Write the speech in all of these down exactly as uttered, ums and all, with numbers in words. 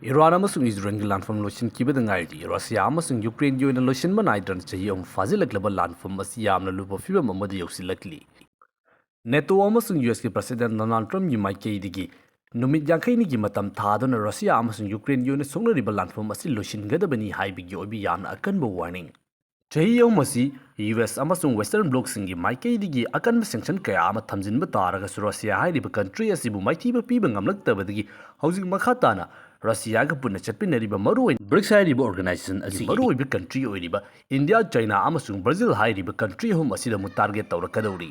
Iran ꯑꯃꯁꯨꯡ ꯏꯖꯔꯦꯜꯒꯤ ꯂꯥꯟꯐꯝ ꯂꯣꯏꯁꯤꯟꯈꯤꯕꯗ ꯉꯥꯏꯔꯤ꯫ ꯔꯁꯤꯌꯥ ꯑꯃꯁꯨꯡ ꯌꯨꯀ꯭ꯔꯦꯟꯒꯤ ꯑꯣꯏꯅ ꯂꯣꯏꯁꯤꯟꯕ ꯅꯥꯏꯗ꯭ꯔꯅ ꯆꯍꯤ ꯑꯍꯨꯝ ꯐꯥꯖꯤꯜꯂꯛꯂꯕ ꯂꯥꯟꯐꯝ ꯑꯁꯤ ꯌꯥꯝꯅ ꯂꯨꯕ ꯐꯤꯚꯝ ꯑꯃꯗ ꯌꯧꯁꯤꯜꯂꯛꯂꯤ꯫ ꯅꯦꯇꯣ ꯑꯃꯁꯨꯡ ꯌꯨ ꯑꯦꯁꯀꯤ ꯄ꯭ꯔꯁꯤꯗꯦꯟ ꯗꯣꯅꯥꯜꯗ ꯇ꯭ꯔꯝꯞꯀꯤ ꯃꯥꯏꯀꯩꯗꯒꯤ ꯅꯨꯃꯤꯠ ꯌꯥꯡꯈꯩꯅꯤꯒꯤ ꯃꯇꯝ ꯊꯥꯗꯨꯅ ꯔꯁꯤꯌꯥ ꯑꯃꯁꯨꯡ ꯌꯨꯀ꯭ꯔꯦꯟꯒꯤ ꯑꯣꯏꯅ ꯁꯣꯛꯅꯔꯤꯕ ꯂꯥꯟꯐꯝ ꯑꯁꯤ ꯂꯣꯏꯁꯤꯟꯒꯗꯕꯅꯤ ꯍꯥꯏꯕꯒꯤ ꯑꯣꯏꯕ ꯌꯥꯝꯅ ꯑꯀꯟꯕ ꯋꯥꯔꯅꯤꯡ꯫ ꯆꯍꯤ ꯑꯍꯨꯝ ꯑꯁꯤ ꯌꯨ ꯑꯦꯁ ꯑꯃꯁꯨꯡ ꯋꯦꯁꯇꯔꯟ ꯕ꯭ꯂꯣꯛꯁꯤꯡꯒꯤ ꯃꯥꯏꯀꯩꯗꯒꯤ ꯑꯀꯟꯕ ꯁꯦꯡꯁꯟ ꯀꯌꯥ ꯑꯃ ꯊꯝꯖꯤꯟꯕ ꯇꯥꯔꯒꯁꯨ, ꯔꯁꯤꯌꯥ ꯍꯥꯏꯔꯤꯕ ꯀꯟꯇ꯭ꯔꯤ ꯑꯁꯤꯕꯨ ꯃꯥꯏꯊꯤꯕ ꯄꯤꯕ ꯉꯝꯂꯛꯇꯕꯗꯒꯤ ꯍꯧꯖꯤꯛ ꯃꯈꯥ ꯇꯥꯅ ꯔꯁꯤꯌꯥꯒ ꯄꯨꯟꯅ ꯆꯠꯃꯤꯟꯅꯔꯤꯕ ꯃꯔꯨꯑꯣꯏꯅ ꯕ꯭ꯔꯤꯛꯁ ꯍꯥꯏꯔꯤꯕ ꯑꯣꯔꯒꯅꯥꯏꯖꯦꯁꯟ ꯑꯁꯤꯒꯤ ꯃꯔꯨꯑꯣꯏꯕ ꯀꯟꯇ꯭ꯔꯤ ꯑꯣꯏꯔꯤꯕ ꯏꯟꯗꯤꯌꯥ, ꯆꯥꯏꯅꯥ ꯑꯃꯁꯨꯡ ꯕ꯭ꯔꯥꯖꯤꯜ ꯍꯥꯏꯔꯤꯕ ꯀꯟꯇ꯭ꯔꯤ ꯑꯍꯨꯝ ꯑꯁꯤꯗ ꯑꯃꯨꯛ ꯇꯥꯔꯒꯦꯠ ꯇꯧꯔꯛꯀꯗꯧꯔꯤ꯫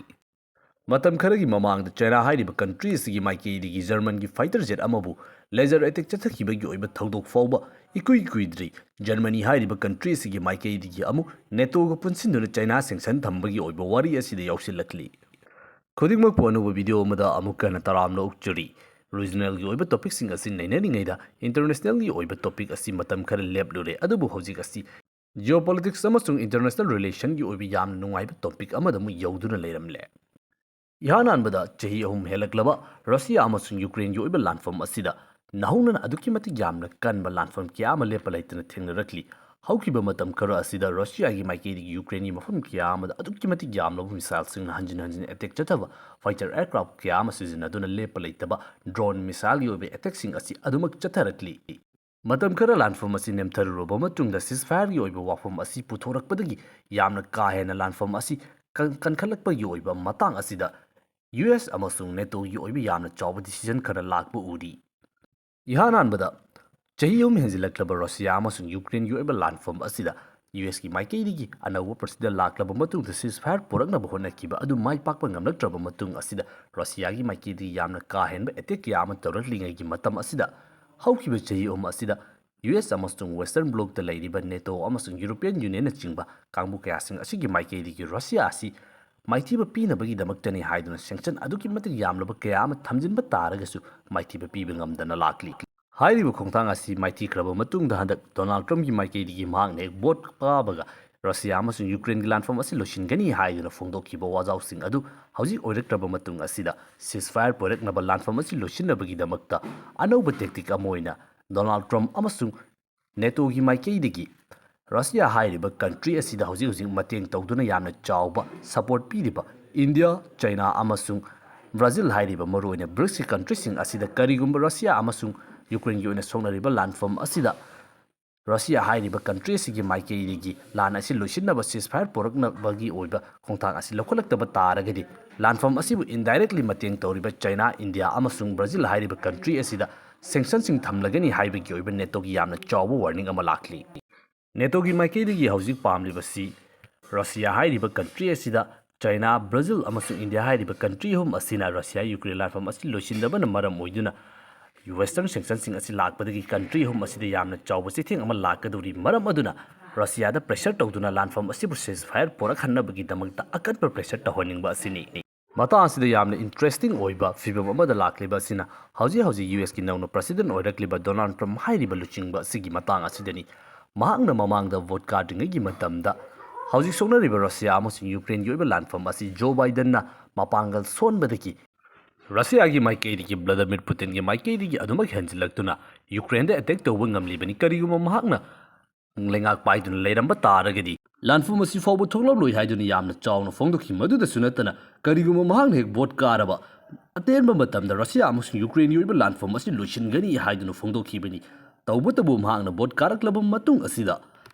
ꯃꯇꯝ ꯈꯔꯒꯤ ꯃꯃꯥꯡꯗ ꯆꯥꯏꯅꯥ ꯍꯥꯏꯔꯤꯕ ꯀꯟꯇ꯭ꯔꯤ ꯑꯁꯤꯒꯤ ꯃꯥꯏꯀꯩꯗꯒꯤ ꯖꯔꯃꯟꯒꯤ ꯐꯥꯏꯇꯔ ꯖꯦꯠ ꯑꯃꯕꯨ ꯂꯦꯖꯔ ꯑꯦꯇꯦꯛ ꯆꯠꯊꯈꯤꯕꯒꯤ ꯑꯣꯏꯕ ꯊꯧꯗꯣꯛ ꯐꯥꯎꯕ ꯏꯀꯨꯏ ꯀꯨꯏꯗ꯭ꯔꯤ꯫ ꯖꯔꯃꯅꯤ ꯍꯥꯏꯔꯤꯕ ꯀꯟꯇ꯭ꯔꯤ ꯑꯁꯤꯒꯤ ꯃꯥꯏꯀꯩꯗꯒꯤ ꯑꯃꯨꯛ ꯅꯦꯇꯣꯒ ꯄꯨꯟꯁꯤꯟꯗꯨꯅ ꯆꯥꯏꯅꯥ ꯁꯦꯡꯁꯟ ꯊꯝꯕꯒꯤ ꯑꯣꯏꯕ ꯋꯥꯔꯤ ꯑꯁꯤꯗ ꯌꯥꯎꯁꯤꯜꯂꯛꯂꯤ꯫ ꯈꯨꯗꯤꯡꯃꯛꯄꯨ ꯑꯅꯧꯕ ꯚꯤꯗꯤꯑꯣ ꯑꯃꯗ ꯑꯃꯨꯛ ꯍꯟꯅ ꯇꯔꯥꯝꯅ ꯑꯣꯛꯆꯔꯤ꯫ ꯔꯤꯖꯅꯦꯜꯒꯤ ꯑꯣꯏꯕ ꯇꯣꯄꯤꯛꯁꯤꯡ ꯑꯁꯤ ꯅꯩꯅꯔꯤꯉꯩꯗ ꯏꯟꯇꯔꯅꯦꯁꯅꯦꯜꯒꯤ ꯑꯣꯏꯕ ꯇꯣꯄꯤꯛ ꯑꯁꯤ ꯃꯇꯝ ꯈꯔ ꯂꯦꯞꯂꯨꯔꯦ, ꯑꯗꯨꯕꯨ ꯍꯧꯖꯤꯛ ꯑꯁꯤ ꯖꯤꯑꯣꯄꯣꯂꯤꯇꯤꯛꯁ ꯑꯃꯁꯨꯡ ꯏꯟꯇꯔꯅꯦꯁꯅꯦꯜ ꯔꯤꯂꯦꯁꯟꯒꯤ ꯑꯣꯏꯕ ꯌꯥꯝꯅ ꯅꯨꯡꯉꯥꯏꯕ ꯇꯣꯄꯤꯛ ꯑꯃꯗ ꯑꯃꯨꯛ ꯌꯧꯗꯨꯅ ꯂꯩꯔꯝꯂꯦ꯫ ꯏꯍꯥꯟ ꯍꯥꯟꯕꯗ ꯆꯍꯤ ꯑꯍꯨꯝ ꯍꯦꯜꯂꯛꯂꯕ ꯔꯁꯤꯌꯥ ꯑꯃꯁꯨꯡ ꯌꯨꯀ꯭ꯔꯦꯟꯒꯤ ꯑꯣꯏꯕ ꯂꯥꯟꯐꯝ ꯑꯁꯤꯗ ꯅꯧꯍꯧꯅꯅ ꯑꯗꯨꯛꯀꯤ ꯃꯇꯤꯛ ꯌꯥꯝꯅ ꯀꯟꯕ ꯂꯥꯟꯐꯝ ꯀꯌꯥ ꯑꯃ ꯂꯦꯞꯄ ꯂꯩꯇꯅ ꯊꯦꯡꯅꯔꯛꯂꯤ꯫ ꯍꯧꯈꯤꯕ ꯃꯇꯝ ꯈꯔ ꯑꯁꯤꯗ ꯔꯁꯤꯌꯥꯒꯤ ꯃꯥꯏꯀꯩꯗꯒꯤ ꯌꯨꯀ꯭ꯔꯦꯟꯒꯤ ꯃꯐꯝ ꯀꯌꯥ ꯑꯃꯗ ꯑꯗꯨꯛꯀꯤ ꯃꯇꯤꯛ ꯌꯥꯝꯂꯕ ꯃꯤꯁꯥꯏꯜꯁꯤꯡꯅ ꯍꯟꯖꯤꯟ ꯍꯟꯖꯤꯟ ꯑꯦꯇꯦꯛ ꯆꯠꯊꯕ, ꯐꯥꯏꯇꯔ ꯑꯦꯌꯔꯀ꯭ꯔꯥꯐ ꯀꯌꯥ ꯑꯃ ꯁꯤꯖꯤꯟꯅꯗꯨꯅ ꯂꯦꯞꯄ ꯂꯩꯇꯕ ꯗ꯭ꯔꯣꯟ ꯃꯤꯁꯥꯏꯜꯒꯤ ꯑꯣꯏꯕ ꯑꯦꯇꯦꯛꯁꯤꯡ ꯑꯁꯤ ꯑꯗꯨꯃꯛ ꯆꯠꯊꯔꯛꯂꯤ꯫ ꯃꯇꯝ ꯈꯔ ꯂꯥꯟꯐꯝ ꯑꯁꯤ ꯅꯦꯝꯊꯔꯨꯔꯕ ꯃꯇꯨꯡꯗ ceasefire-ꯒꯤ ꯑꯣꯏꯕ ꯋꯥꯐꯝ ꯑꯁꯤ ꯄꯨꯊꯣꯔꯛꯄꯗꯒꯤ ꯌꯥꯝꯅ ꯀꯥ ꯍꯦꯟꯅ ꯂꯥꯟꯐꯝ ꯑꯁꯤ ꯀꯟ-, ꯀꯟꯈꯠꯂꯛꯄꯒꯤ ꯑꯣꯏꯕ ꯃꯇꯥꯡ ꯑꯁꯤꯗ ꯌꯨ ꯑꯦꯁ ꯑꯃꯁꯨꯡ ꯅꯦꯇꯣꯒꯤ ꯑꯣꯏꯕ ꯌꯥꯝꯅ ꯆꯥꯎꯕ decision ꯈꯔ ꯂꯥꯛꯄ ꯎꯔꯤ꯫ ꯏꯍꯥꯟ ꯍꯥꯟꯕꯗ ꯆꯍꯤ ꯑꯍꯨꯝ ꯍꯦꯟꯖꯤꯜꯂꯛꯂꯕ ꯔꯁꯤꯌꯥ ꯑꯃꯁꯨꯡ ꯌꯨꯀ꯭ꯔꯦꯟꯒꯤ ꯑꯣꯏꯕ ꯂꯥꯟꯐꯝ ꯑꯁꯤꯗ ꯌꯨ ꯑꯦꯁꯀꯤ ꯃꯥꯏꯀꯩꯗꯒꯤ ꯑꯅꯧꯕ ꯄ꯭ꯔꯁꯤꯗꯦꯟ ꯂꯥꯛꯂꯕ ꯃꯇꯨꯡꯗ ceasefire ꯄꯨꯔꯛꯅꯕ ꯍꯣꯠꯅꯈꯤꯕ ꯑꯗꯨ ꯃꯥꯏ ꯄꯥꯛꯄ ꯉꯝꯂꯛꯇ꯭ꯔꯕ ꯃꯇꯨꯡ ꯑꯁꯤꯗ ꯔꯁꯤꯌꯥꯒꯤ ꯃꯥꯏꯀꯩꯗꯒꯤ ꯌꯥꯝꯅ ꯀꯥ ꯍꯦꯟꯕ ꯑꯦꯇꯦꯛ ꯀꯌꯥ ꯑꯃ ꯇꯧꯔꯛꯂꯤꯉꯩꯒꯤ ꯃꯇꯝ ꯑꯁꯤꯗ ꯍꯧꯈꯤꯕ ꯆꯍꯤ ꯑꯍꯨꯝ ꯑꯁꯤꯗ ꯌꯨ ꯑꯦꯁ ꯑꯃꯁꯨꯡ ꯋꯦꯁꯇꯔꯟ ꯕ꯭ꯂꯣꯛꯇ ꯂꯩꯔꯤꯕ ꯅꯦꯇꯣ ꯑꯃꯁꯨꯡ ꯌꯨꯔꯣꯄꯤꯌꯟ ꯌꯨꯅꯤꯌꯟꯅꯆꯤꯡꯕ ꯀꯥꯡꯕꯨ ꯀꯌꯥꯁꯤꯡ ꯑꯁꯤꯒꯤ ꯃꯥꯏꯀꯩꯗꯒꯤ ꯔꯁꯤꯌꯥ ꯑꯁꯤ ꯃꯥꯏꯊꯤꯕ ꯄꯤꯅꯕꯒꯤꯗꯃꯛꯇꯅꯤ ꯍꯥꯏꯗꯨꯅ ꯁꯦꯡꯁꯟ ꯑꯗꯨꯛꯀꯤ ꯃꯇꯤꯛ ꯌꯥꯝꯂꯕ ꯀꯌꯥ ꯑꯃ ꯊꯝꯖꯤꯟꯕ ꯇꯥꯔꯒꯁꯨ ꯃꯥꯏꯊꯤꯕ ꯄꯤꯕ ꯉꯝꯗꯅ ꯂꯥꯛꯂꯤ꯫ ꯍꯥꯏꯔꯤꯕ ꯈꯣꯡꯊꯥꯡ ꯑꯁꯤ ꯃꯥꯏꯊꯤꯈ꯭ꯔꯕ ꯃꯇꯨꯡꯗ ꯍꯟꯗꯛ ꯗꯣꯅꯥꯜꯗ ꯇ꯭ꯔꯝꯞꯀꯤ ꯃꯥꯏꯀꯩꯗꯒꯤ ꯃꯍꯥꯛꯅ ꯍꯦꯛ ꯚꯣꯠ ꯀꯥꯕꯒ ꯔꯁꯤꯌꯥ ꯑꯃꯁꯨꯡ ꯌꯨꯀ꯭ꯔꯦꯟꯒꯤ ꯂꯥꯟꯐꯝ ꯑꯁꯤ ꯂꯣꯏꯁꯤꯟꯒꯅꯤ ꯍꯥꯏꯗꯨꯅ ꯐꯣꯡꯗꯣꯛꯈꯤꯕ ꯋꯥꯖꯥꯎꯁꯤꯡ ꯑꯗꯨ ꯍꯧꯖꯤꯛ ꯑꯣꯏꯔꯛꯇ꯭ꯔꯕ ꯃꯇꯨꯡ ꯑꯁꯤꯗ ceasefire ꯄꯨꯔꯛꯅꯕ ꯂꯥꯟꯐꯝ ꯑꯁꯤ ꯂꯣꯏꯁꯤꯟꯅꯕꯒꯤꯗꯃꯛꯇ ꯑꯅꯧꯕ tactic ꯑꯃ ꯑꯣꯏꯅ ꯗꯣꯅꯥꯜꯗ ꯇ꯭ꯔꯝꯞ ꯑꯃꯁꯨꯡ ꯅꯦꯇꯣꯒꯤ ꯃꯥꯏꯀꯩꯗꯒꯤ ꯔꯁꯤꯌꯥ ꯍꯥꯏꯔꯤꯕ ꯀꯟꯇ꯭ꯔꯤ ꯑꯁꯤꯗ ꯍꯧꯖꯤꯛ ꯍꯧꯖꯤꯛ ꯃꯇꯦꯡ ꯇꯧꯗꯨꯅ ꯌꯥꯝꯅ ꯆꯥꯎꯕ ꯁꯄꯣꯔꯠ ꯄꯤꯔꯤꯕ ꯏꯟꯗꯤꯌꯥ, ꯆꯩꯅꯥ ꯑꯃꯁꯨꯡ ꯕ꯭ꯔꯥꯖꯤꯜ ꯍꯥꯏꯔꯤꯕ ꯃꯔꯨꯑꯣꯏꯅ ꯕ꯭ꯔꯤꯛꯁꯀꯤ ꯀꯟꯇ꯭ꯔꯤꯁꯤꯡ ꯑꯁꯤꯗ ꯀꯔꯤꯒꯨꯝꯕ ꯔꯁꯤꯌꯥ ꯑꯃꯁꯨꯡ ꯌꯨꯀ꯭ꯔꯦꯟꯒꯤ ꯑꯣꯏꯅ ꯁꯣꯛꯅꯔꯤꯕ ꯂꯥꯟꯐꯝ ꯑꯁꯤꯗ ꯔꯁꯤꯌꯥ ꯍꯥꯏꯔꯤꯕ ꯀꯟꯇ꯭ꯔꯤ ꯑꯁꯤꯒꯤ ꯃꯥꯏꯀꯩꯗꯒꯤ ꯂꯥꯟ ꯑꯁꯤ ꯂꯣꯏꯁꯤꯟꯅꯕ ceasefire ꯄꯨꯔꯛꯅꯕꯒꯤ ꯑꯣꯏꯕ ꯈꯣꯡꯊꯥꯡ ꯑꯁꯤ ꯂꯧꯈꯠꯂꯛꯇꯕ ꯇꯥꯔꯒꯗꯤ, ꯂꯥꯟꯐꯝ ꯑꯁꯤꯕꯨ indirectly ꯃꯇꯦꯡ ꯇꯧꯔꯤꯕ ꯆꯩꯅꯥ, ꯏꯟꯗꯤꯌꯥ ꯑꯃꯁꯨꯡ ꯕ꯭ꯔꯥꯖꯤꯜ ꯍꯥꯏꯔꯤꯕ ꯀꯟꯇ꯭ꯔꯤ ꯑꯁꯤꯗ sanctionꯁꯤꯡ ꯊꯝꯂꯒꯅꯤ ꯍꯥꯏꯕꯒꯤ ꯑꯣꯏꯕ ꯅꯦꯇꯣꯒꯤ ꯌꯥꯝꯅ ꯆꯥꯎꯕ warning ꯑꯃ ꯂꯥꯛꯂꯤ꯫ ꯅꯦꯇꯣꯒꯤ ꯃꯥꯏꯀꯩꯗꯒꯤ ꯍꯧꯖꯤꯛ ꯄꯥꯝꯂꯤꯕꯁꯤ ꯔꯁꯤꯌꯥ ꯍꯥꯏꯔꯤꯕ ꯀꯟꯇ꯭ꯔꯤ ꯑꯁꯤꯗ ꯆꯩꯅꯥ, ꯕ꯭ꯔꯥꯖꯤꯜ ꯑꯃꯁꯨꯡ ꯏꯟꯗꯤꯌꯥ ꯍꯥꯏꯔꯤꯕ ꯀꯟꯇ꯭ꯔꯤ ꯑꯍꯨꯝ ꯑꯁꯤꯅ ꯔꯁꯤꯌꯥ ꯌꯨꯀ꯭ꯔꯦꯟ ꯂꯥꯟꯐꯝ ꯑꯁꯤ ꯂꯣꯏꯁꯤꯟꯗꯕꯅ ꯃꯔꯝ ꯑꯣꯏꯗꯨꯅ Western sanctionꯁꯤꯡ ꯑꯁꯤ ꯂꯥꯛꯄꯗꯒꯤ ꯀꯟꯇ꯭ꯔꯤ ꯑꯍꯨꯝ ꯑꯁꯤꯗ ꯌꯥꯝꯅ ꯆꯥꯎꯕ ꯆꯩꯊꯦꯡ ꯑꯃ ꯂꯥꯛꯀꯗꯧꯔꯤ꯫ ꯃꯔꯝ ꯑꯗꯨꯅ ꯔꯁꯤꯌꯥꯗ pressure ꯇꯧꯗꯨꯅ ꯂꯥꯟꯐꯝ ꯑꯁꯤꯕꯨ ceasefire ꯄꯨꯔꯛꯍꯟꯅꯕꯒꯤꯗꯃꯛꯇ ꯑꯀꯟꯕ pressure ꯇꯧꯍꯟꯅꯤꯡꯕ ꯑꯁꯤꯅꯤ꯫ ꯃꯇꯥꯡ ꯑꯁꯤꯗ ꯌꯥꯝꯅ interesting ꯑꯣꯏꯕ ꯐꯤꯕꯝ ꯑꯃꯗ ꯂꯥꯛꯂꯤꯕ ꯑꯁꯤꯅ ꯍꯧꯖꯤꯛ ꯍꯧꯖꯤꯛ ꯌꯨ ꯑꯦꯁꯀꯤ ꯅꯧꯅ president ꯑꯣꯏꯔꯛꯂꯤꯕ ꯗꯣꯅꯥꯜꯗ ꯇ꯭ꯔꯝꯞ ꯍꯥꯏꯔꯤꯕ ꯂꯨꯆꯤꯡꯕ ꯑꯁꯤꯒꯤ ꯃꯇꯥꯡ ꯑꯁꯤꯗꯅꯤ꯫ ꯃꯍꯥꯛꯅ ꯃꯃꯥꯡꯗ vote ꯀꯥꯗ꯭ꯔꯤꯉꯩꯒꯤ ꯃꯇꯝꯗ ꯍꯧꯖꯤꯛ ꯁꯣꯛꯅꯔꯤꯕ ꯔꯁꯤꯌꯥ ꯑꯃꯁꯨꯡ ꯌꯨꯀ꯭ꯔꯦꯟꯒꯤ ꯑꯣꯏꯕ ꯂꯥꯟꯐꯝ ꯑꯁꯤ ꯖꯣ ꯕꯥꯏꯗꯟꯅ ꯃꯄꯥꯡꯒꯜ ꯁꯣꯟꯕꯗꯒꯤ ꯔꯁꯤꯌꯥꯒꯤ ꯃꯥꯏꯀꯩꯗꯒꯤ ꯚ꯭ꯂꯥꯗꯤꯃꯤꯔ ꯄꯨꯇꯤꯟꯒꯤ ꯃꯥꯏꯀꯩꯗꯒꯤ ꯑꯗꯨꯃꯛ ꯍꯦꯟꯖꯤꯜꯂꯛꯇꯨꯅ ꯌꯨꯀ꯭ꯔꯦꯟꯗ attack ꯇꯧꯕ ꯉꯝꯂꯤꯕꯅꯤ꯫ ꯀꯔꯤꯒꯨꯝꯕ ꯃꯍꯥꯛꯅ ꯂꯩꯉꯥꯛ ꯄꯥꯏꯗꯨꯅ ꯂꯩꯔꯝꯕ ꯇꯥꯔꯒꯗꯤ ꯂꯥꯟꯐꯝ ꯑꯁꯤ ꯐꯥꯎꯕ ꯊꯣꯛꯂꯛꯂꯣꯏ ꯍꯥꯏꯗꯨꯅ ꯌꯥꯝꯅ ꯆꯥꯎꯅ ꯐꯣꯡꯗꯣꯛꯈꯤ꯫ ꯃꯗꯨꯗꯁꯨ ꯅꯠꯇꯅ ꯀꯔꯤꯒꯨꯝꯕ ꯃꯍꯥꯛꯅ ꯍꯦꯛ vote ꯀꯥꯔꯕ ꯑꯇꯦꯟꯕ ꯃꯇꯝꯗ ꯔꯁꯤꯌꯥ ꯑꯃꯁꯨꯡ ꯌꯨꯀ꯭ꯔꯦꯟꯒꯤ ꯑꯣꯏꯕ ꯂꯥꯟꯐꯝ ꯑꯁꯤ ꯂꯣꯏꯁꯤꯟꯒꯅꯤ ꯍꯥꯏꯗꯨꯅ ꯐꯣꯡꯗꯣꯛꯈꯤꯕꯅꯤ꯫ ꯇꯧꯕꯇꯕꯨ ꯃꯍꯥꯛꯅ vote ꯀꯥꯔꯛꯂꯕ ꯃꯇꯨꯡ ꯑꯁꯤꯗ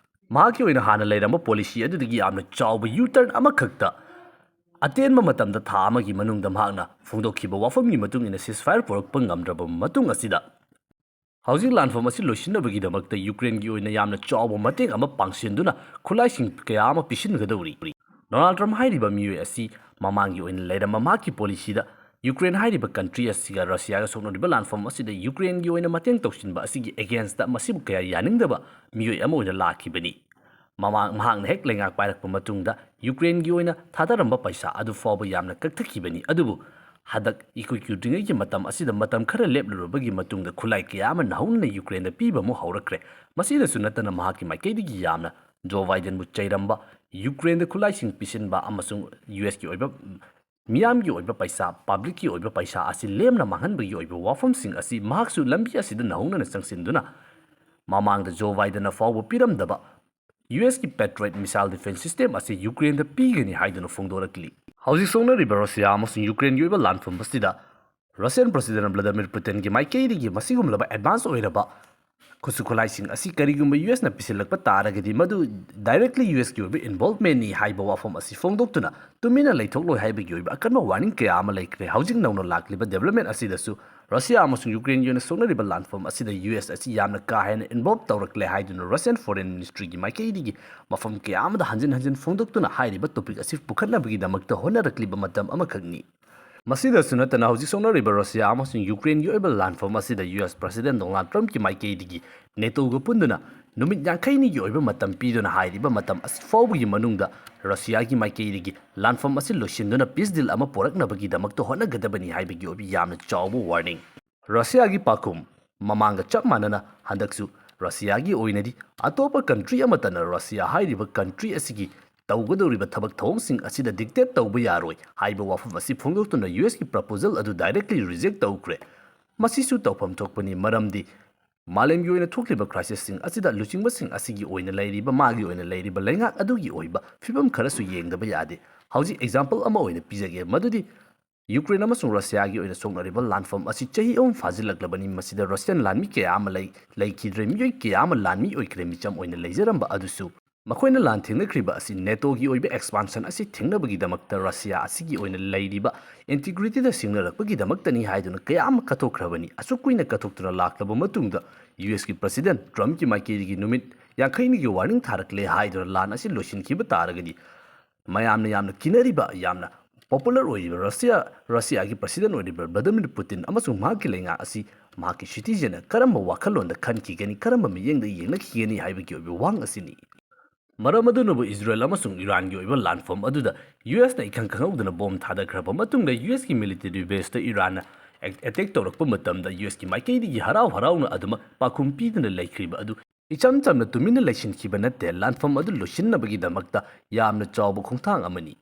ꯃꯍꯥꯛꯀꯤ ꯑꯣꯏꯅ ꯍꯥꯟꯅ ꯂꯩꯔꯝꯕ policy ꯑꯗꯨꯗꯒꯤ ꯌꯥꯝꯅ ꯆꯥꯎꯕ U-turn ꯑꯃꯈꯛꯇ ꯑꯇꯦꯟꯕ ꯃꯇꯝꯗ ꯊꯥ ꯑꯃꯒꯤ ꯃꯅꯨꯡꯗ ꯃꯍꯥꯛꯅ ꯐꯣꯡꯗꯣꯛꯈꯤꯕ ꯋꯥꯐꯝꯒꯤ ꯃꯇꯨꯡ ꯏꯟꯅ ceasefire ꯄꯨꯔꯛꯄ ꯉꯝꯗ꯭ꯔꯕ ꯃꯇꯨꯡ ꯑꯁꯤꯗ ꯍꯧꯖꯤꯛ ꯂꯥꯟꯐꯝ ꯑꯁꯤ ꯂꯣꯏꯁꯤꯟꯅꯕꯒꯤꯗꯃꯛꯇ ꯌꯨꯀ꯭ꯔꯦꯟꯒꯤ ꯑꯣꯏꯅ ꯌꯥꯝꯅ ꯆꯥꯎꯕ ꯃꯇꯦꯡ ꯑꯃ ꯄꯥꯡꯁꯤꯟꯗꯨꯅ ꯈꯨꯠꯂꯥꯏꯁꯤꯡ ꯀꯌꯥ ꯑꯃ ꯄꯤꯁꯤꯟꯒꯗꯧꯔꯤ꯫ ꯗꯣꯅꯥꯜꯗ ꯇ꯭ꯔꯝꯞ ꯍꯥꯏꯔꯤꯕ ꯃꯤꯑꯣꯏ ꯑꯁꯤ ꯃꯃꯥꯡꯒꯤ ꯑꯣꯏꯅ ꯂꯩꯔꯝꯕ ꯃꯍꯥꯛꯀꯤ policyꯗ ꯌꯨꯀ꯭ꯔꯦꯟ ꯍꯥꯏꯔꯤꯕ country ꯑꯁꯤꯒ ꯔꯁꯤꯌꯥꯒ ꯁꯣꯛꯅꯔꯤꯕ ꯂꯥꯟꯐꯝ ꯑꯁꯤꯗ ꯌꯨꯀ꯭ꯔꯦꯟꯒꯤ ꯑꯣꯏꯅ ꯃꯇꯦꯡ ꯇꯧꯁꯤꯟꯕ ꯑꯁꯤꯒꯤ againstꯇ ꯃꯁꯤꯕꯨ ꯀꯌꯥ ꯌꯥꯅꯤꯡꯗꯕ ꯃꯤꯑꯣꯏ ꯑꯃ ꯑꯣꯏꯅ ꯂꯥꯛꯈꯤꯕꯅꯤ꯫ ꯃꯃꯥꯡ ꯃꯍꯥꯛꯅ ꯍꯦꯛ ꯂꯩꯉꯥꯛ ꯄꯥꯏꯔꯛꯄ ꯃꯇꯨꯡꯗ ꯌꯨꯀ꯭ꯔꯦꯟꯒꯤ ꯑꯣꯏꯅ ꯊꯥꯗꯔꯝꯕ ꯄꯩꯁꯥ ꯑꯗꯨ ꯐꯥꯎꯕ ꯌꯥꯝꯅ ꯀꯛꯊꯈꯤꯕꯅꯤ꯫ ꯑꯗꯨꯕꯨ ꯍꯟꯗꯛ ꯏꯀꯨꯏ ꯀꯨꯏꯗ꯭ꯔꯤꯉꯩꯒꯤ ꯃꯇꯝ ꯑꯁꯤꯗ ꯃꯇꯝ ꯈꯔ ꯂꯦꯞꯂꯨꯔꯕꯒꯤ ꯃꯇꯨꯡꯗ ꯈꯨꯠꯂꯥꯏ ꯀꯌꯥ ꯑꯃ ꯅꯧꯍꯧꯅꯅ ꯌꯨꯀ꯭ꯔꯦꯟꯗ ꯄꯤꯕ ꯑꯃꯨꯛ ꯍꯧꯔꯛꯈ꯭ꯔꯦ꯫ ꯃꯁꯤꯗꯁꯨ ꯅꯠꯇꯅ ꯃꯍꯥꯛꯀꯤ ꯃꯥꯏꯀꯩꯗꯒꯤ ꯌꯥꯝꯅ ꯖꯣ ꯕꯥꯏꯗꯟꯕꯨ ꯆꯩꯔꯝꯕ, ꯌꯨꯀ꯭ꯔꯦꯟꯗ ꯈꯨꯠꯂꯥꯏꯁꯤꯡ ꯄꯤꯁꯤꯟꯕ ꯑꯃꯁꯨꯡ ꯌꯨ ꯑꯦꯁꯀꯤ ꯑꯣꯏꯕ ꯃꯤꯌꯥꯝꯒꯤ ꯑꯣꯏꯕ ꯄꯩꯁꯥ, ꯄꯕ꯭ꯂꯤꯛꯀꯤ ꯑꯣꯏꯕ ꯄꯩꯁꯥ ꯑꯁꯤ ꯂꯦꯝꯅ ꯃꯥꯡꯍꯟꯕꯒꯤ ꯑꯣꯏꯕ ꯋꯥꯐꯝꯁꯤꯡ ꯑꯁꯤ ꯃꯍꯥꯛꯁꯨ ꯂꯝꯕꯤ ꯑꯁꯤꯗ ꯅꯧꯍꯧꯅꯅ ꯆꯪꯁꯤꯟꯗꯨꯅ ꯃꯃꯥꯡꯗ ꯖꯣ ꯕꯥꯏꯗꯟꯅ ꯐꯥꯎꯕ ꯄꯤꯔꯝꯗꯕ U ꯑꯦꯁꯀꯤ Patriot missile defense system ꯑꯁꯤ ꯌꯨꯀ꯭ꯔꯦꯟꯗ ꯄꯤꯒꯅꯤ ꯍꯥꯏꯗꯨꯅ ꯐꯣꯡꯗꯣꯔꯛꯂꯤ꯫ ꯍꯧꯖꯤꯛ ꯁꯣꯛꯅꯔꯤꯕ ꯔꯁꯤꯌꯥ ꯑꯃꯁꯨꯡ ꯌꯨꯀ꯭ꯔꯦꯟꯒꯤ ꯑꯣꯏꯕ ꯂꯥꯟꯐꯝ ꯑꯁꯤꯗ ꯔꯁꯤꯌꯟ ꯄ꯭ꯔꯁꯤꯗꯦꯟ ꯚ꯭ꯂꯥꯗꯤꯃꯤꯔ ꯄꯨꯇꯤꯟꯒꯤ ꯃꯥꯏꯀꯩꯗꯒꯤ ꯃꯁꯤꯒꯨꯝꯂꯕ ꯑꯦꯗꯚꯥꯟꯁ ꯑꯣꯏꯔꯕ ꯈꯨꯠꯁꯨ ꯈꯨꯠꯂꯥꯏꯁꯤꯡ ꯑꯁꯤ ꯀꯔꯤꯒꯨꯝꯕ ꯌꯨ ꯑꯦꯁꯅ ꯄꯤꯁꯤꯜꯂꯛꯄ ꯇꯥꯔꯒꯗꯤ ꯃꯗꯨ directly ꯌꯨ ꯑꯦꯁꯀꯤ ꯑꯣꯏꯕ ꯏꯟꯚꯣꯜꯚꯃꯦꯟꯅꯤ ꯍꯥꯏꯕ ꯋꯥꯐꯝ ꯑꯁꯤ ꯐꯣꯡꯗꯣꯛꯇꯨꯅ ꯇꯨꯃꯤꯟꯅ ꯂꯩꯊꯣꯛꯂꯣꯏ ꯍꯥꯏꯕꯒꯤ ꯑꯣꯏꯕ ꯑꯀꯟꯕ ꯋꯥꯔꯅꯤꯡ ꯀꯌꯥ ꯑꯃ ꯂꯩꯈ꯭ꯔꯦ꯫ ꯍꯧꯖꯤꯛ ꯅꯧꯅ ꯂꯥꯛꯂꯤꯕ ꯗꯦꯕꯂꯞꯃꯦꯟ ꯑꯁꯤꯗꯁꯨ ꯔꯁꯤꯌꯥ ꯑꯃꯁꯨꯡ ꯌꯨꯀ꯭ꯔꯦꯟꯒꯤ ꯑꯣꯏꯅ ꯁꯣꯛꯅꯔꯤꯕ ꯂꯥꯟꯐꯝ ꯑꯁꯤꯗ ꯌꯨ ꯑꯦꯁ ꯑꯁꯤ ꯌꯥꯝꯅ ꯀꯥ ꯍꯦꯟꯅ ꯏꯟꯚꯣꯜꯚ ꯇꯧꯔꯛꯂꯦ ꯍꯥꯏꯗꯨꯅ ꯔꯁꯤꯌꯟ ꯐꯣꯔꯦꯟ ꯃꯤꯅꯤꯁꯇ꯭ꯔꯤꯒꯤ ꯃꯥꯏꯀꯩꯗꯒꯤ ꯃꯐꯝ ꯀꯌꯥ ꯑꯃꯗ ꯍꯟꯖꯤꯟ ꯍꯟꯖꯤꯟ ꯐꯣꯡꯗꯣꯛꯇꯨꯅ ꯍꯥꯏꯔꯤꯕ ꯇꯣꯄꯤꯛ ꯑꯁꯤ ꯄꯨꯈꯠꯅꯕꯒꯤꯗꯃꯛꯇ ꯍꯣꯠꯅꯔꯛꯂꯤꯕ ꯃꯇꯝ ꯑꯃꯈꯛꯅꯤ꯫ ꯃꯁꯤꯗꯁꯨ ꯅꯠꯇꯅ ꯍꯧꯖꯤꯛ ꯁꯣꯛꯅꯔꯤꯕ ꯔꯁꯤꯌꯥ ꯑꯃꯁꯨꯡ ꯌꯨꯀ꯭ꯔꯦꯟꯒꯤ ꯑꯣꯏꯕ ꯂꯥꯟꯐꯝ ꯑꯁꯤꯗ ꯌꯨ ꯑꯦꯁ ꯄ꯭ꯔꯁꯤꯗꯦꯟ ꯗꯣꯅꯥꯜꯗ ꯇ꯭ꯔꯝꯞꯀꯤ ꯃꯥꯏꯀꯩꯗꯒꯤ ꯅꯦꯇꯣꯒ ꯄꯨꯟꯗꯨꯅ ꯅꯨꯃꯤꯠ ꯌꯥꯡꯈꯩꯅꯤꯒꯤ ꯑꯣꯏꯕ ꯃꯇꯝ ꯄꯤꯗꯨꯅ ꯍꯥꯏꯔꯤꯕ ꯃꯇꯝ ꯑꯁꯤ ꯐꯥꯎꯕꯒꯤ ꯃꯅꯨꯡꯗ ꯔꯁꯤꯌꯥꯒꯤ ꯃꯥꯏꯀꯩꯗꯒꯤ ꯂꯥꯟꯐꯝ ꯑꯁꯤ ꯂꯣꯏꯁꯤꯟꯗꯨꯅ ꯄꯤꯁ ꯗꯤꯜ ꯑꯃ ꯄꯨꯔꯛꯅꯕꯒꯤꯗꯃꯛꯇ ꯍꯣꯠꯅꯒꯗꯕꯅꯤ ꯍꯥꯏꯕꯒꯤ ꯑꯣꯏꯕ ꯌꯥꯝꯅ ꯆꯥꯎꯕ ꯋꯥꯔꯅꯤꯡ꯫ ꯔꯁꯤꯌꯥꯒꯤ ꯄꯥꯎꯈꯨꯝ꯫ ꯃꯃꯥꯡꯒ ꯆꯞ ꯃꯥꯟꯅꯅ ꯍꯟꯗꯛꯁꯨ ꯔꯁꯤꯌꯥꯒꯤ ꯑꯣꯏꯅꯗꯤ ꯑꯇꯣꯞꯄ ꯀꯟꯇ꯭ꯔꯤ ꯑꯃꯠꯇꯅ ꯔꯁꯤꯌꯥ ꯍꯥꯏꯔꯤꯕ ꯀꯟꯇ꯭ꯔꯤ ꯑꯁꯤꯒꯤ ꯇꯧꯒꯗꯧꯔꯤꯕ ꯊꯕꯛ ꯊꯧꯑꯣꯡꯁꯤꯡ ꯑꯁꯤꯗ ꯗꯤꯛꯇꯦꯠ ꯇꯧꯕ ꯌꯥꯔꯣꯏ ꯍꯥꯏꯕ ꯋꯥꯐꯝ ꯑꯁꯤ ꯐꯣꯡꯗꯣꯛꯇꯨꯅ ꯌꯨ ꯑꯦꯁꯀꯤ ꯄ꯭ꯔꯄꯣꯖꯦꯜ ꯑꯗꯨ ꯗꯥꯏꯔꯦꯛꯂꯤ ꯔꯤꯖꯦꯛ ꯇꯧꯈ꯭ꯔꯦ꯫ ꯃꯁꯤꯁꯨ ꯇꯧꯐꯝ ꯊꯣꯛꯄꯅꯤ, ꯃꯔꯝꯗꯤ ꯃꯥꯂꯦꯝꯒꯤ ꯑꯣꯏꯅ ꯊꯣꯛꯂꯤꯕ ꯀ꯭ꯔꯥꯏꯁꯤꯁꯁꯤꯡ ꯑꯁꯤꯗ ꯂꯨꯆꯤꯡꯕꯁꯤꯡ ꯑꯁꯤꯒꯤ ꯑꯣꯏꯅ ꯂꯩꯔꯤꯕ, ꯃꯥꯒꯤ ꯑꯣꯏꯅ ꯂꯩꯔꯤꯕ ꯂꯩꯉꯥꯛ ꯑꯗꯨꯒꯤ ꯑꯣꯏꯕ ꯐꯤꯕꯝ ꯈꯔꯁꯨ ꯌꯦꯡꯗꯕ ꯌꯥꯗꯦ꯫ ꯍꯧꯖꯤꯛ ꯑꯦꯛꯖꯥꯝꯄꯜ ꯑꯃ ꯑꯣꯏꯅ ꯄꯤꯖꯒꯦ, ꯃꯗꯨꯗꯤ ꯌꯨꯀ꯭ꯔꯦꯟ ꯑꯃꯁꯨꯡ ꯔꯁꯤꯌꯥꯒꯤ ꯑꯣꯏꯅ ꯁꯣꯛꯅꯔꯤꯕ ꯂꯥꯟꯐꯝ ꯑꯁꯤ ꯆꯍꯤ ꯑꯍꯨꯝ ꯐꯥꯖꯤꯜꯂꯛꯂꯕꯅꯤ꯫ ꯃꯁꯤꯗ ꯔꯁꯤꯌꯟ ꯂꯥꯟꯃꯤ ꯀꯌꯥ ꯑꯃ ꯂꯩ-, ꯂꯩꯈꯤꯗ꯭ꯔꯦ꯫ ꯃꯤꯑꯣꯏ ꯀꯌꯥ ꯑꯃ ꯂꯥꯟꯃꯤ ꯑꯣꯏꯈ꯭ꯔꯦ꯫ ꯃꯤꯆꯝ ꯑꯣꯏꯅ ꯂꯩꯖꯔꯝꯕ ꯑꯗꯨꯁꯨ ꯃꯈꯣꯏꯅ ꯂꯥꯟ ꯊꯦꯡꯅꯈ꯭ꯔꯤꯕ ꯑꯁꯤ ꯅꯦꯇꯣꯒꯤ ꯑꯣꯏꯕ ꯑꯦꯛꯁꯄꯥꯟꯁꯟ ꯑꯁꯤ ꯊꯤꯡꯅꯕꯒꯤꯗꯃꯛꯇ ꯔꯁꯤꯌꯥ ꯑꯁꯤꯒꯤ ꯑꯣꯏꯅ ꯂꯩꯔꯤꯕ ꯏꯟꯇꯤꯒ꯭ꯔꯤꯇꯤꯗ ꯁꯤꯡꯅꯔꯛꯄꯒꯤꯗꯃꯛꯇꯅꯤ ꯍꯥꯏꯗꯨꯅ ꯀꯌꯥ ꯑꯃ ꯀꯠꯊꯣꯛꯈ꯭ꯔꯕꯅꯤ꯫ ꯑꯁꯨꯛ ꯀꯨꯏꯅ ꯀꯠꯊꯣꯛꯇꯨꯅ ꯂꯥꯛꯂꯕ ꯃꯇꯨꯡꯗ ꯌꯨ ꯑꯦꯁꯀꯤ ꯄ꯭ꯔꯁꯤꯗꯦꯟ ꯇ꯭ꯔꯝꯞꯀꯤ ꯃꯥꯏꯀꯩꯗꯒꯤ ꯅꯨꯃꯤꯠ ꯌꯥꯡꯈꯩꯅꯤꯒꯤ ꯋꯥꯔꯅꯤꯡ ꯊꯥꯔꯛꯂꯦ ꯍꯥꯏꯗꯨꯅ ꯂꯥꯟ ꯑꯁꯤ ꯂꯣꯏꯁꯤꯟꯈꯤꯕ ꯇꯥꯔꯒꯗꯤ ꯃꯌꯥꯝꯅ ꯌꯥꯝꯅ ꯀꯤꯅꯔꯤꯕ, ꯌꯥꯝꯅ ꯄꯣꯄꯨꯂꯔ ꯑꯣꯏꯔꯤꯕ ꯔꯁꯤꯌꯥ, ꯔꯁꯤꯌꯥꯒꯤ ꯄ꯭ꯔꯁꯤꯗꯦꯟ ꯑꯣꯏꯔꯤꯕ ꯚ꯭ꯂꯥꯗꯤꯃꯤꯔ ꯄꯨꯇꯤꯟ ꯑꯃꯁꯨꯡ ꯃꯍꯥꯛꯀꯤ ꯂꯩꯉꯥꯛ ꯑꯁꯤ ꯃꯍꯥꯛꯀꯤ ꯁꯤꯇꯤꯖꯦꯟꯅ ꯀꯔꯝꯕ ꯋꯥꯈꯜꯂꯣꯟꯗ ꯈꯟꯈꯤꯒꯅꯤ, ꯀꯔꯝꯕ ꯃꯤꯠꯌꯦꯡꯗ ꯌꯦꯡꯅꯈꯤꯒꯅꯤ ꯍꯥꯏꯕꯒꯤ ꯑꯣꯏꯕ ꯋꯥꯍꯪ ꯑꯁꯤꯅꯤ꯫ ꯃꯔꯝ ꯑꯗꯨꯅꯕꯨ ꯏꯖꯔꯦꯜ ꯑꯃꯁꯨꯡ ꯏꯔꯥꯟꯒꯤ ꯑꯣꯏꯕ ꯂꯥꯟꯐꯝ ꯑꯗꯨꯗ ꯌꯨ ꯑꯦꯁꯅ ꯏꯈꯪ ꯈꯪꯍꯧꯗꯅ ꯕꯣꯝ ꯊꯥꯗꯈ꯭ꯔꯕ ꯃꯇꯨꯡꯗ ꯌꯨ ꯑꯦꯁꯀꯤ ꯃꯤꯂꯤꯇꯔꯤ ꯕꯦꯁꯇ ꯏꯔꯥꯟꯅ ꯑꯦꯛ-, ꯑꯦꯇꯦꯛ ꯇꯧꯔꯛꯄ ꯃꯇꯝꯗ ꯌꯨ ꯑꯦꯁꯀꯤ ꯃꯥꯏꯀꯩꯗꯒꯤ ꯍꯔꯥꯎ ꯍꯔꯥꯎꯅ ꯑꯗꯨꯃꯛ ꯄꯥꯎꯈꯨꯝ ꯄꯤꯗꯨꯅ ꯂꯩꯈ꯭ꯔꯤꯕ ꯑꯗꯨ ꯏꯆꯝ ꯆꯝꯅ ꯇꯨꯃꯤꯟꯅ ꯂꯩꯁꯤꯟꯈꯤꯕ ꯅꯠꯇꯦ, ꯂꯥꯟꯐꯝ ꯑꯗꯨ ꯂꯣꯏꯁꯤꯟꯅꯕꯒꯤꯗꯃꯛꯇ ꯌꯥꯝꯅ ꯆꯥꯎꯕ ꯈꯣꯡꯊꯥꯡ ꯑꯃꯅꯤ꯫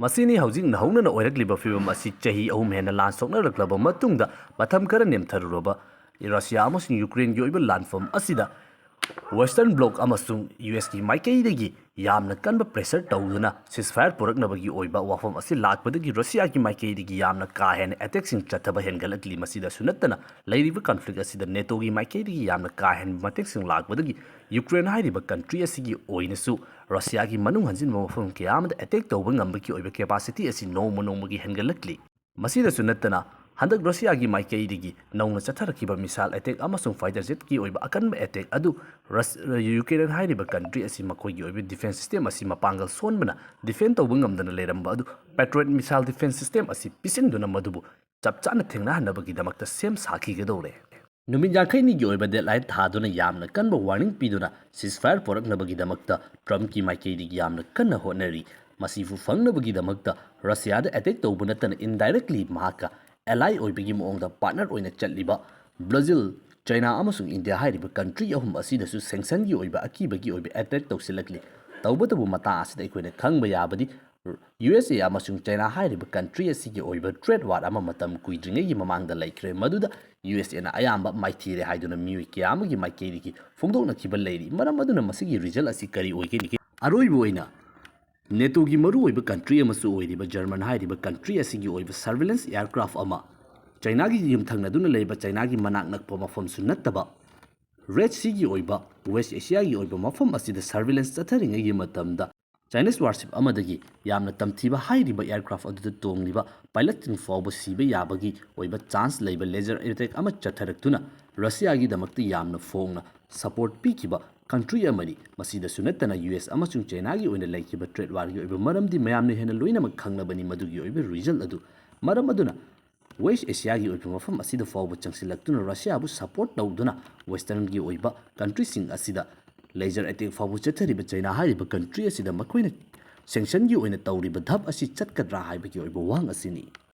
ꯃꯁꯤꯅꯤ ꯍꯧꯖꯤꯛ ꯅꯧꯍꯧꯅꯅ ꯑꯣꯏꯔꯛꯂꯤꯕ ꯐꯤꯕꯝ ꯑꯁꯤ꯫ ꯆꯍꯤ ꯑꯍꯨꯝ ꯍꯦꯟꯅ ꯂꯥꯟ ꯁꯣꯛꯅꯔꯛꯂꯕ ꯃꯇꯨꯡꯗ ꯃꯇꯝ ꯈꯔ ꯅꯦꯝꯊꯔꯨꯔꯕ ꯔꯁꯤꯌꯥ ꯑꯃꯁꯨꯡ ꯌꯨꯀ꯭ꯔꯦꯟꯒꯤ ꯑꯣꯏꯕ ꯂꯥꯟꯐꯝ ꯑꯁꯤꯗ Western Bloc ꯑꯃꯁꯨꯡ ꯌꯨ ꯑꯦꯁꯀꯤ ꯃꯥꯏꯀꯩꯗꯒꯤ ꯌꯥꯝꯅ ꯀꯟꯕ pressure ꯇꯧꯗꯨꯅ ceasefire ꯄꯨꯔꯛꯅꯕꯒꯤ ꯑꯣꯏꯕ ꯋꯥꯐꯝ ꯑꯁꯤ ꯂꯥꯛꯄꯗꯒꯤ ꯔꯁꯤꯌꯥꯒꯤ ꯃꯥꯏꯀꯩꯗꯒꯤ ꯌꯥꯝꯅ ꯀꯥ ꯍꯦꯟꯅ attackꯁꯤꯡ ꯆꯠꯊꯕ ꯍꯦꯟꯒꯠꯂꯛꯂꯤ꯫ ꯃꯁꯤꯗꯁꯨ ꯅꯠꯇꯅ ꯂꯩꯔꯤꯕ conflict ꯑꯁꯤꯗ NATOꯒꯤ ꯃꯥꯏꯀꯩꯗꯒꯤ ꯌꯥꯝꯅ ꯀꯥ ꯍꯦꯟꯕ ꯃꯇꯦꯡꯁꯤꯡ ꯂꯥꯛꯄꯗꯒꯤ ꯌꯨꯀ꯭ꯔꯦꯟ ꯍꯥꯏꯔꯤꯕ country ꯑꯁꯤꯒꯤ ꯑꯣꯏꯅꯁꯨ ꯔꯁꯤꯌꯥꯒꯤ ꯃꯅꯨꯡ ꯍꯟꯖꯤꯟꯕ ꯃꯐꯝ ꯀꯌꯥ ꯑꯃꯗ attack ꯇꯧꯕ ꯉꯝꯕꯒꯤ ꯑꯣꯏꯕ capacity ꯑꯁꯤ ꯅꯣꯡꯃ ꯅꯣꯡꯃꯒꯤ ꯍꯦꯟꯒꯠꯂꯛꯂꯤ꯫ ꯃꯁꯤꯗꯁꯨ ꯅꯠꯇꯅ ꯍꯟꯗꯛ ꯔꯁꯤꯌꯥꯒꯤ ꯃꯥꯏꯀꯩꯗꯒꯤ ꯅꯧꯅ ꯆꯠꯊꯔꯛꯈꯤꯕ missile attack ꯑꯃꯁꯨꯡ fighter jetꯀꯤ ꯑꯣꯏꯕ ꯑꯀꯟꯕ attack ꯑꯗꯨ ꯔꯁ-, ꯌꯨꯀ꯭ꯔꯦꯟ ꯍꯥꯏꯔꯤꯕ country ꯑꯁꯤ ꯃꯈꯣꯏꯒꯤ ꯑꯣꯏꯕ defence system ꯑꯁꯤ ꯃꯄꯥꯡꯒꯜ ꯁꯣꯟꯕꯅ defend ꯇꯧꯕ ꯉꯝꯗꯅ ꯂꯩꯔꯝꯕ ꯑꯗꯨ Patriot missile defence system ꯑꯁꯤ ꯄꯤꯁꯤꯟꯗꯨꯅ ꯃꯗꯨꯕꯨ ꯆꯞ ꯆꯥꯅ ꯊꯦꯡꯅꯍꯟꯅꯕꯒꯤꯗꯃꯛꯇ ꯁꯦꯝ ꯁꯥꯈꯤꯒꯗꯧꯔꯦ꯫ ꯅꯨꯃꯤꯠ ꯌꯥꯡꯈꯩꯅꯤꯒꯤ ꯑꯣꯏꯕ deadline ꯊꯥꯗꯨꯅ ꯌꯥꯝꯅ ꯀꯟꯕ warning ꯄꯤꯗꯨꯅ ceasefire ꯄꯨꯔꯛꯅꯕꯒꯤꯗꯃꯛꯇ Trumpꯀꯤ ꯃꯥꯏꯀꯩꯗꯒꯤ ꯌꯥꯝꯅ ꯀꯟꯅ ꯍꯣꯠꯅꯔꯤ꯫ ꯃꯁꯤꯕꯨ ꯐꯪꯅꯕꯒꯤꯗꯃꯛꯇ ꯔꯁꯤꯌꯥꯗ attack ꯇꯧꯕ ꯅꯠꯇꯅ indirectly ꯃꯍꯥꯛꯀ ally ꯑꯣꯏꯕꯒꯤ ꯃꯑꯣꯡꯗ partner ꯑꯣꯏꯅ ꯆꯠꯂꯤꯕ ꯕ꯭ꯔꯥꯖꯤꯜ, ꯆꯥꯏꯅꯥ ꯑꯃꯁꯨꯡ ꯏꯟꯗꯤꯌꯥ ꯍꯥꯏꯔꯤꯕ country ꯑꯍꯨꯝ ꯑꯁꯤꯗꯁꯨ sanctionꯒꯤ ꯑꯣꯏꯕ ꯑꯀꯤꯕꯒꯤ ꯑꯣꯏꯕ attack ꯇꯧꯁꯤꯜꯂꯛꯂꯤ꯫ ꯇꯧꯕꯇꯕꯨ ꯃꯇꯥꯡ ꯑꯁꯤꯗ ꯑꯩꯈꯣꯏꯅ ꯈꯪꯕ ꯌꯥꯕꯗꯤ ꯌꯨ ꯑꯦꯁ ꯑꯦ ꯑꯃꯁꯨꯡ ꯆꯥꯏꯅꯥ ꯍꯥꯏꯔꯤꯕ country ꯑꯁꯤꯒꯤ ꯑꯣꯏꯕ trade war ꯑꯃ ꯃꯇꯝ ꯀꯨꯏꯗ꯭ꯔꯤꯉꯩꯒꯤ ꯃꯃꯥꯡꯗ ꯂꯩꯈ꯭ꯔꯦ, ꯃꯗꯨꯗ ꯌꯨ ꯑꯦꯁ ꯑꯦꯅ ꯑꯌꯥꯝꯕ ꯃꯥꯏꯊꯤꯔꯦ ꯍꯥꯏꯗꯨꯅ ꯃꯤꯑꯣꯏ ꯀꯌꯥ ꯑꯃꯒꯤ ꯃꯥꯏꯀꯩꯗꯒꯤ ꯐꯣꯡꯗꯣꯛꯅꯈꯤꯕ ꯂꯩꯔꯤ꯫ ꯃꯔꯝ ꯑꯗꯨꯅ ꯃꯁꯤꯒꯤ result ꯑꯁꯤ ꯀꯔꯤ ꯑꯣꯏꯒꯅꯤ? ꯑꯔꯣꯏꯕ ꯑꯣꯏꯅ NATOꯒꯤ ꯃꯔꯨꯑꯣꯏꯕ country ꯑꯃꯁꯨ ꯑꯣꯏꯔꯤꯕ German ꯍꯥꯏꯔꯤꯕ country ꯑꯁꯤꯒꯤ ꯑꯣꯏꯕ surveillance aircraft ꯑꯃ ꯆꯥꯏꯅꯥꯒꯤ ꯌꯨꯝꯊꯪꯅꯗꯨꯅ ꯂꯩꯔꯤꯕ ꯆꯥꯏꯅꯥꯒꯤ ꯃꯅꯥꯛ ꯅꯛꯄ ꯃꯐꯝꯁꯨ ꯅꯠꯇꯕ Red Seaꯒꯤ ꯑꯣꯏꯕ West Asiaꯒꯤ ꯑꯣꯏꯕ ꯃꯐꯝ ꯑꯁꯤꯗ surveillance ꯆꯠꯊꯔꯤꯉꯩꯒꯤ ꯃꯇꯝꯗ Chinese warship ꯑꯃꯗꯒꯤ ꯌꯥꯝꯅ ꯇꯝꯊꯤꯕ ꯍꯥꯏꯔꯤꯕ aircraft ꯑꯗꯨꯗ ꯇꯣꯡꯂꯤꯕ pilotꯁꯤꯡ ꯐꯥꯎꯕ ꯁꯤꯕ ꯌꯥꯕꯒꯤ ꯑꯣꯏꯕ chance ꯂꯩꯕ laser attack ꯑꯃ ꯆꯠꯊꯔꯛꯇꯨꯅ ꯔꯁꯤꯌꯥꯒꯤꯗꯃꯛꯇ ꯌꯥꯝꯅ ꯐꯣꯡꯅ support ꯄꯤꯈꯤꯕ country ꯑꯃꯅꯤ꯫ ꯃꯁꯤꯗꯁꯨ ꯅꯠꯇꯅ ꯌꯨ ꯑꯦꯁ ꯑꯃꯁꯨꯡ ꯆꯥꯏꯅꯥꯒꯤ ꯑꯣꯏꯅ ꯂꯩꯈꯤꯕ trade warꯒꯤ ꯑꯣꯏꯕ ꯃꯔꯝꯗꯤ ꯃꯌꯥꯝꯅ ꯍꯦꯟꯅ ꯂꯣꯏꯅꯃꯛ ꯈꯪꯂꯕꯅꯤ ꯃꯗꯨꯒꯤ ꯑꯣꯏꯕ result ꯑꯗꯨ꯫ ꯃꯔꯝ ꯑꯗꯨꯅ West Asiaꯒꯤ ꯑꯣꯏꯕ ꯃꯐꯝ ꯑꯁꯤꯗ ꯐꯥꯎꯕ ꯆꯪꯁꯤꯜꯂꯛꯇꯨꯅ ꯔꯁꯤꯌꯥꯕꯨ support ꯇꯧꯗꯨꯅ Westernꯒꯤ ꯑꯣꯏꯕ countryꯁꯤꯡ ꯑꯁꯤꯗ laser attack ꯐꯥꯎꯕ ꯆꯠꯊꯔꯤꯕ ꯆꯥꯏꯅꯥ ꯍꯥꯏꯔꯤꯕ country ꯑꯁꯤꯗ ꯃꯈꯣꯏꯅ sanctionꯒꯤ ꯑꯣꯏꯅ ꯇꯧꯔꯤꯕ ꯙꯞ ꯑꯁꯤ ꯆꯠꯀꯗ꯭ꯔꯥ ꯍꯥꯏꯕꯒꯤ ꯑꯣꯏꯕ ꯋꯥꯍꯪ ꯑꯁꯤꯅꯤ꯫